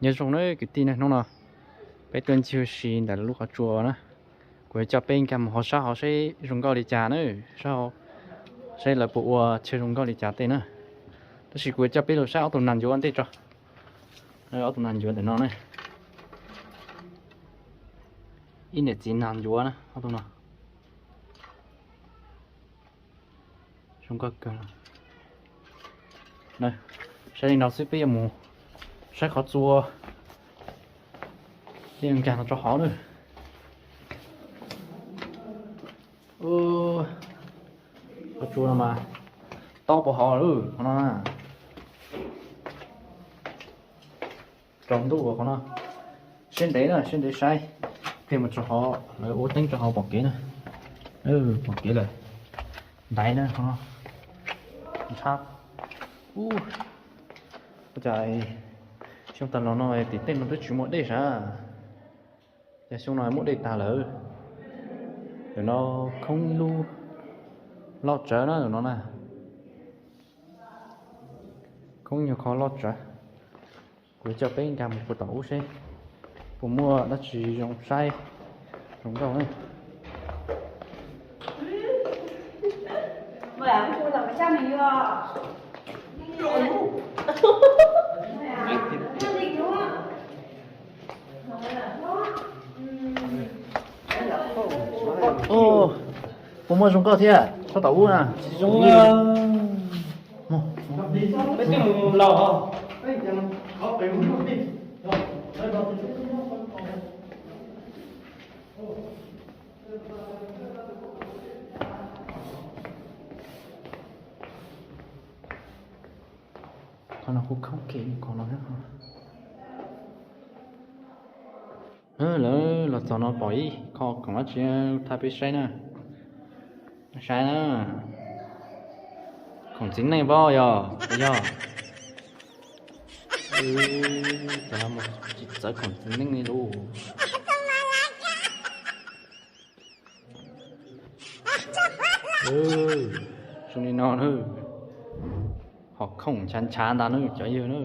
Nyob zoo na kwv tij na, hnub no peb tuaj ncig ua si ntawm lub qhov tsua na. Kuv yuav coj peb nkag mus hauv sab hauv seb zoo nkauj li cas na, sab hauv seb lawv puas ua chaw zoo nkauj li cas tej na. Tab sis kuv yuav coj peb los saib ob tug nag ncuav ntej tso. Ob tug nag ncuav ntawm no na. Ib niam txiv nag ncuav na, ob tug no. Zoo nkauj kawg. Saib li no xwb peb yuav mus saib qhov tsua, peb yuav nkag no rau hauv na. Qhov tsua no mas tob puas hauv lawm qhov no na. Tsaus ntuj ua qhov no. Siab ntev na, siab ntev saib. Peb mus rau hauv, lawv ua teeb rau hauv pom kev na. Pom kev lawm. Ntaiv na qhov no. Ntshab. Ua cas xyoo tas los no tim tej no twb tsis muaj dej sav. Cas xyoo no muaj dej tag lawm. Ntawm no khoob ib lub loj tsawv na, ntawm no na. Khoob nyuag qho loj tsawv. Kuv coj peb nkag mus puag tom ub seb puas muaj dab tsi zoo saib zoo nkauj na. Puas muaj zoo nkauj thiab tsob tom ub na? Tsis zoo. Peb twb mus laus. Qhov no kuj khoob kiag qhov no thiab. Lawv los txog no pom ib qho khoom dab tsi, thaij peb saib na. Saib na. Khoom txiv neej pab yog, yog. Tsis txawv khoom txiv neej li lauj. Zoo li no na. Hom khoom ntshav ntshav ntag na cov yawg na.